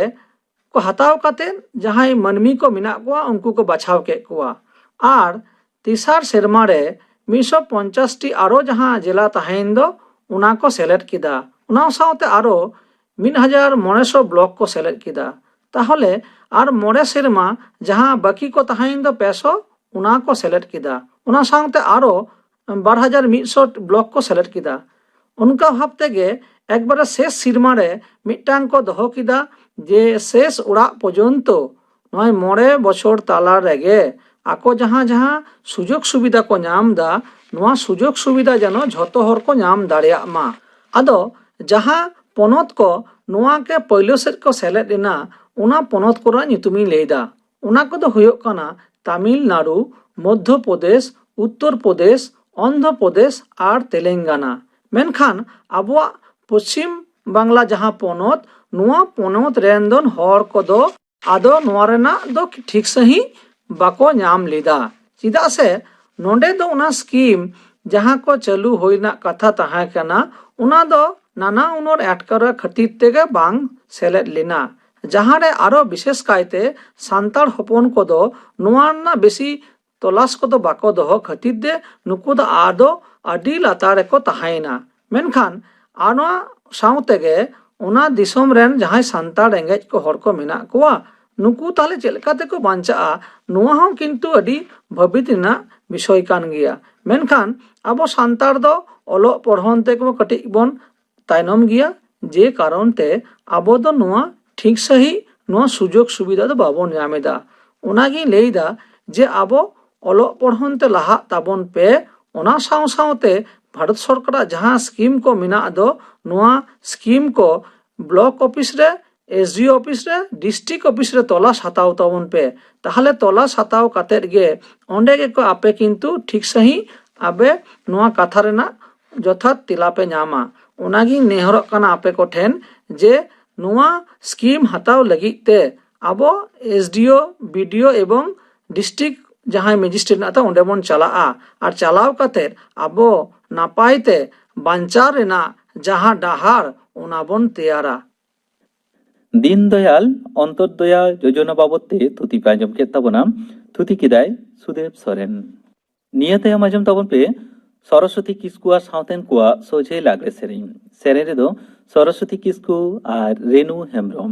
ᱠᱚ ᱦᱟᱛᱟᱣ ᱠᱟᱛᱮ ᱡᱟᱦᱟᱸᱭ ᱢᱟᱹᱱᱢᱤ ᱠᱚ ᱢᱮᱱᱟᱜ ᱠᱚᱣᱟ, ᱩᱱᱠᱩ ᱠᱚ ᱵᱟᱪᱷᱟᱣ ᱠᱮᱫ ᱠᱚᱣᱟ᱾ ᱟᱨ ᱛᱮᱥᱟᱨ ᱥᱮᱨᱢᱟ ᱨᱮ ᱢᱤᱫ ᱥᱚ ᱯᱚᱧᱪᱟᱥ ᱴᱤ ᱟᱨᱚ ᱡᱟᱦᱟᱸ ᱡᱮᱞᱟ ᱛᱟᱦᱮᱸᱭᱮᱱ ᱫᱚ, ᱚᱱᱟ ᱠᱚ ᱥᱮᱞᱮᱫ ᱠᱮᱫᱟ᱾ ᱚᱱᱟ ᱥᱟᱶᱛᱮ ᱟᱨᱚ ᱢᱤᱫ ᱦᱟᱡᱟᱨ ᱢᱚᱬᱮ ᱥᱚ ᱵᱞᱚᱠ ᱠᱚ ᱥᱮᱞᱮᱫ ᱠᱮᱫᱟ᱾ ᱛᱟᱦᱚᱞᱮ ᱟᱨ ᱢᱚᱬᱮ ᱥᱮᱨᱢᱟ ᱡᱟᱦᱟᱸ ᱵᱟᱹᱠᱤ ᱠᱚ ᱛᱟᱦᱮᱸᱭᱮᱱ ᱫᱚ ᱯᱮ ᱥᱚ, ᱚᱱᱟ ᱠᱚ ᱥᱮᱞᱮᱫ ᱠᱮᱫᱟ᱾ ᱚᱱᱟ ᱥᱟᱶᱛᱮ ᱟᱨᱚ ᱵᱟᱨ ᱦᱟᱡᱟᱨ ᱢᱤᱫ ᱥᱚ ᱵᱞᱚᱠ ᱠᱚ ᱥᱮᱞᱮᱫ ᱠᱮᱫᱟ᱾ ᱚᱱᱠᱟ ᱵᱷᱟᱵ ᱛᱮᱜᱮ ᱮᱠᱵᱟᱨᱮ ᱥᱮᱥ ᱥᱮᱨᱢᱟ ᱨᱮ ᱢᱤᱫᱴᱟᱝ ᱠᱚ ᱫᱚᱦᱚ ᱠᱮᱫᱟ ᱡᱮ ᱥᱮᱥ ᱚᱲᱟᱜ ᱯᱚᱨᱡᱚᱱᱛᱚ ᱱᱚᱜᱼᱚᱭ ᱢᱚᱬᱮ ᱵᱚᱪᱷᱚᱨ ᱛᱟᱞᱟ ᱨᱮᱜᱮ ᱟᱠᱚ ᱡᱟᱦᱟᱸ ᱡᱟᱦᱟᱸ ᱥᱩᱡᱳᱜᱽ ᱥᱩᱵᱤᱫᱷᱟ ᱠᱚ ᱧᱟᱢ ᱮᱫᱟ, ᱱᱚᱣᱟ ᱥᱩᱡᱳᱜᱽ ᱥᱩᱵᱤᱫᱷᱟ ᱡᱮᱱᱚ ᱡᱷᱚᱛᱚ ᱦᱚᱲ ᱠᱚ ᱧᱟᱢ ᱫᱟᱲᱮᱭᱟᱜ ᱢᱟ᱾ ᱟᱫᱚ ᱡᱟᱦᱟᱸ ᱯᱚᱱᱚᱛ ᱠᱚ ᱱᱚᱣᱟ ᱜᱮ ᱯᱳᱭᱞᱳ ᱥᱮᱫ ᱠᱚ ᱥᱮᱞᱮᱫ ᱮᱱᱟ, ᱚᱱᱟ ᱯᱚᱱᱚᱛ ᱠᱚᱨᱮᱱᱟᱜ ᱧᱩᱛᱩᱢᱤᱧ ᱞᱟᱹᱭᱫᱟ᱾ ᱚᱱᱟ ᱠᱚᱫᱚ ᱦᱩᱭᱩᱜ ᱠᱟᱱᱟ ᱛᱟᱢᱤᱞᱱᱟᱲᱩ, ᱢᱚᱫᱽᱫᱷᱚ ᱯᱨᱚᱫᱮᱥ, ᱩᱛᱛᱚᱨ ᱯᱨᱚᱫᱮᱥ, ᱚᱱᱫᱷᱨᱚ ᱯᱨᱚᱫᱮᱥ ᱟᱨ ᱛᱮᱞᱮᱝᱜᱟᱱᱟ᱾ ᱢᱮᱱᱠᱷᱟᱱ ᱟᱵᱚᱣᱟᱜ ᱯᱚᱪᱷᱤᱢ ᱵᱟᱝᱞᱟ ᱡᱟᱦᱟᱸ ᱯᱚᱱᱚᱛ, ᱱᱚᱣᱟ ᱯᱚᱱᱚᱛ ᱨᱮᱱ ᱫᱚᱱ ᱦᱚᱲ ᱠᱚᱫᱚ ᱟᱫᱚ ᱱᱚᱣᱟ ᱨᱮᱱᱟᱜ ᱫᱚ ᱴᱷᱤᱠ ᱥᱟᱺᱦᱤᱡ ᱵᱟᱠᱚ ᱧᱟᱢ ᱞᱮᱫᱟ᱾ ᱪᱮᱫᱟᱜ ᱥᱮ ᱱᱚᱰᱮ ᱫᱚ ᱚᱱᱟ ᱥᱠᱤᱢ ᱡᱟᱦᱟᱸ ᱠᱚ ᱪᱟᱹᱞᱩ ᱦᱩᱭ ᱨᱮᱱᱟᱜ ᱠᱟᱛᱷᱟ ᱛᱟᱦᱮᱸ ᱠᱟᱱᱟ, ᱚᱱᱟ ᱫᱚ ᱱᱟᱱᱟ ᱦᱩᱱᱟᱹᱨ ᱮᱴᱠᱮᱴᱚᱬᱮ ᱠᱷᱟᱹᱛᱤᱨ ᱛᱮᱜᱮ ᱵᱟᱝ ᱥᱮᱞᱮᱫ ᱞᱮᱱᱟ, ᱡᱟᱦᱟᱸᱨᱮ ᱟᱨᱚ ᱵᱤᱥᱮᱥ ᱠᱟᱭᱛᱮ ᱥᱟᱱᱛᱟᱲ ᱦᱚᱯᱚᱱ ᱠᱚᱫᱚ ᱱᱚᱣᱟ ᱨᱮᱱᱟᱜ ᱵᱮᱥᱤ ᱛᱚᱞᱟᱥ ᱠᱚᱫᱚ ᱵᱟᱠᱚ ᱫᱚᱦᱚ ᱠᱷᱟᱹᱛᱤᱨ ᱛᱮ ᱱᱩᱠᱩ ᱫᱚ ᱟᱫᱚ ᱟᱹᱰᱤ ᱞᱟᱛᱟᱨ ᱨᱮᱠᱚ ᱛᱟᱦᱮᱸᱭᱮᱱᱟ᱾ ᱢᱮᱱᱠᱷᱟᱱ ᱟᱨ ᱱᱚᱣᱟ ᱥᱟᱶ ᱛᱮᱜᱮ ᱚᱱᱟ ᱫᱤᱥᱚᱢ ᱨᱮᱱ ᱡᱟᱦᱟᱸᱭ ᱥᱟᱱᱛᱟᱲ ᱨᱮᱸᱜᱮᱡ ᱠᱚ ᱦᱚᱲ ᱠᱚ ᱢᱮᱱᱟᱜ ᱠᱚᱣᱟ, ᱱᱩᱠᱩ ᱛᱟᱦᱞᱮ ᱪᱮᱫ ᱞᱮᱠᱟ ᱛᱮᱠᱚ ᱵᱟᱧᱪᱟᱜᱼᱟ? ᱱᱚᱣᱟ ᱦᱚᱸ ᱠᱤᱱᱛᱩ ᱟᱹᱰᱤ ᱵᱷᱟᱹᱵᱤᱛ ᱨᱮᱱᱟᱜ ᱵᱤᱥᱚᱭ ᱠᱟᱱ ᱜᱮᱭᱟ᱾ ᱢᱮᱱᱠᱷᱟᱱ ᱟᱵᱚ ᱥᱟᱱᱛᱟᱲ ᱫᱚ ᱚᱞᱚᱜ ᱯᱚᱲᱦᱚᱱ ᱛᱮᱜᱮ ᱠᱟᱹᱴᱤᱡ ᱵᱚᱱ ᱛᱟᱭᱱᱚᱢ ᱜᱮᱭᱟ, ᱡᱮ ᱠᱟᱨᱚᱱ ᱛᱮ ᱟᱵᱚ ᱫᱚ ᱱᱚᱣᱟ ᱴᱷᱤᱠ ᱥᱟᱺᱦᱤᱡ ᱱᱚᱣᱟ ᱥᱩᱡᱳᱜᱽ ᱥᱩᱵᱤᱫᱷᱟ ᱫᱚ ᱵᱟᱵᱚᱱ ᱧᱟᱢ ᱮᱫᱟ᱾ ᱚᱱᱟᱜᱤᱧ ᱞᱟᱹᱭᱫᱟ ᱡᱮ ᱟᱵᱚ ᱚᱞᱚᱜ ᱯᱚᱲᱦᱚᱱ ᱛᱮ ᱞᱟᱦᱟᱜ ᱛᱟᱵᱚᱱ ᱯᱮ, ᱚᱱᱟ ᱥᱟᱶ ᱥᱟᱶᱛᱮ ᱵᱷᱟᱨᱚᱛ ᱥᱚᱨᱠᱟᱨᱟᱜ ᱡᱟᱦᱟᱸ ᱥᱠᱤᱢ ᱠᱚ ᱢᱮᱱᱟᱜ ᱫᱚ, ᱱᱚᱣᱟ ᱥᱠᱤᱢ ᱠᱚ ᱵᱞᱚᱠ ᱚᱯᱷᱤᱥ ᱨᱮ, ᱮᱥ ᱰᱤ ᱳ ᱚᱯᱷᱤᱥ ᱨᱮ, ᱰᱤᱥᱴᱨᱤᱠᱴ ᱚᱯᱷᱤᱥ ᱨᱮ ᱛᱚᱞᱟᱥ ᱦᱟᱛᱟᱣ ᱛᱟᱵᱚᱱ ᱯᱮ᱾ ᱛᱟᱦᱚᱞᱮ ᱛᱚᱞᱟᱥ ᱦᱟᱛᱟᱣ ᱠᱟᱛᱮᱫ ᱜᱮ ᱚᱸᱰᱮ ᱜᱮᱠᱚ ᱟᱯᱮ ᱠᱤᱱᱛᱩ ᱴᱷᱤᱠ ᱥᱟᱺᱦᱤᱡ ᱟᱯᱮ ᱱᱚᱣᱟ ᱠᱟᱛᱷᱟ ᱨᱮᱱᱟᱜ ᱡᱚᱛᱷᱟᱛ ᱛᱮᱞᱟ ᱯᱮ ᱧᱟᱢᱟ᱾ ᱚᱱᱟᱜᱤᱧ ᱱᱮᱦᱚᱨᱚᱜ ᱠᱟᱱᱟ ᱟᱯᱮ ᱠᱚᱴᱷᱮᱱ ᱡᱮ ᱱᱚᱣᱟ ᱥᱠᱤᱢ ᱦᱟᱛᱟᱣ ᱞᱟᱹᱜᱤᱫ ᱛᱮ ᱟᱵᱚ ᱮᱥ ᱰᱤ ᱳ, ᱵᱤ ᱰᱤ ᱳ ᱮᱵᱚᱝ ᱰᱤᱥᱴᱨᱤᱠᱴ ᱡᱟᱦᱟᱸᱭ ᱢᱮᱡᱤᱥᱴᱨᱮᱴ ᱢᱮᱱᱟᱜ ᱛᱟᱵᱚᱱ ᱚᱸᱰᱮ ᱵᱚᱱ ᱪᱟᱞᱟᱜᱼᱟ᱾ ᱟᱨ ᱪᱟᱞᱟᱣ ᱠᱟᱛᱮᱫ ᱟᱵᱚ ᱱᱟᱯᱟᱭ ᱛᱮ ᱵᱟᱧᱪᱟᱣ ᱨᱮᱱᱟᱜ ᱡᱟᱦᱟᱸ ᱰᱟᱦᱟᱨ ᱚᱱᱟ ᱵᱚᱱ ᱛᱮᱭᱟᱨᱟ᱾ ᱫᱤᱱ ᱫᱚᱭᱟᱞ ᱚᱱᱛᱚᱫᱽᱫᱚᱭᱟ ᱡᱳᱡᱚᱱᱟ ᱵᱟᱵᱚᱛ ᱛᱮ ᱛᱷᱩᱛᱤ ᱯᱮ ᱟᱸᱡᱚᱢ ᱠᱮᱫ ᱛᱟᱵᱚᱱᱟ᱾ ᱛᱷᱩᱛᱤ ᱠᱮᱫᱟᱭ ᱥᱩᱫᱮᱵ ᱥᱚᱨᱮᱱ᱾ ᱱᱤᱭᱟᱹ ᱛᱟᱭᱚᱢ ᱟᱸᱡᱚᱢ ᱛᱟᱵᱚᱱ ᱯᱮ ᱥᱚᱨᱚᱥᱚᱛᱤ ᱠᱤᱥᱠᱩ ᱟᱨ ᱥᱟᱶᱛᱮᱱ ᱠᱚᱣᱟᱜ ᱥᱚᱡᱷᱮ ᱞᱟᱜᱽᱲᱮ ᱥᱮᱨᱮᱧ᱾ ᱥᱮᱨᱮᱧ ᱨᱮᱫᱚ ᱥᱚᱨᱚᱥᱚᱛᱤ ᱠᱤᱥᱠᱩ ᱟᱨ ᱨᱮᱱᱩ ᱦᱮᱢᱵᱨᱚᱢ᱾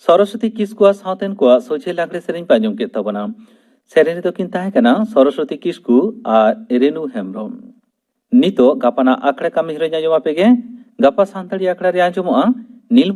ᱥᱚᱨᱚᱥᱚᱛᱤ ᱠᱤᱥᱠᱩᱣᱟᱜ ᱥᱟᱶᱛᱮᱱ ᱠᱚᱣᱟᱜ ᱥᱚᱡᱷᱮ ᱞᱟᱜᱽᱲᱮ ᱥᱮᱨᱮᱧ ᱯᱮ ᱟᱸᱡᱚᱢ ᱠᱮᱫ ᱛᱟᱵᱚᱱᱟ᱾ ᱥᱮᱨᱮᱧ ᱨᱮᱫᱚ ᱠᱤᱱ ᱛᱟᱦᱮᱸ ᱠᱟᱱᱟ ᱥᱚᱨᱚᱥᱚᱛᱤ ᱠᱤᱥᱠᱩ ᱟᱨ ᱨᱮᱱᱩ ᱦᱮᱢᱵᱨᱚᱢ᱾ ᱱᱤᱛᱚᱜ ᱜᱟᱯᱟᱱᱟᱜ ᱟᱠᱷᱲᱟ ᱠᱟᱹᱢᱤ ᱦᱚᱨᱟᱧ ᱟᱸᱡᱚᱢ ᱟᱯᱮ ᱜᱮ᱾ ᱜᱟᱯᱟ ᱥᱟᱱᱛᱟᱲᱤ ᱟᱠᱷᱲᱟ ᱨᱮ ᱟᱸᱡᱚᱢᱚᱜᱼᱟ ᱱᱤᱞ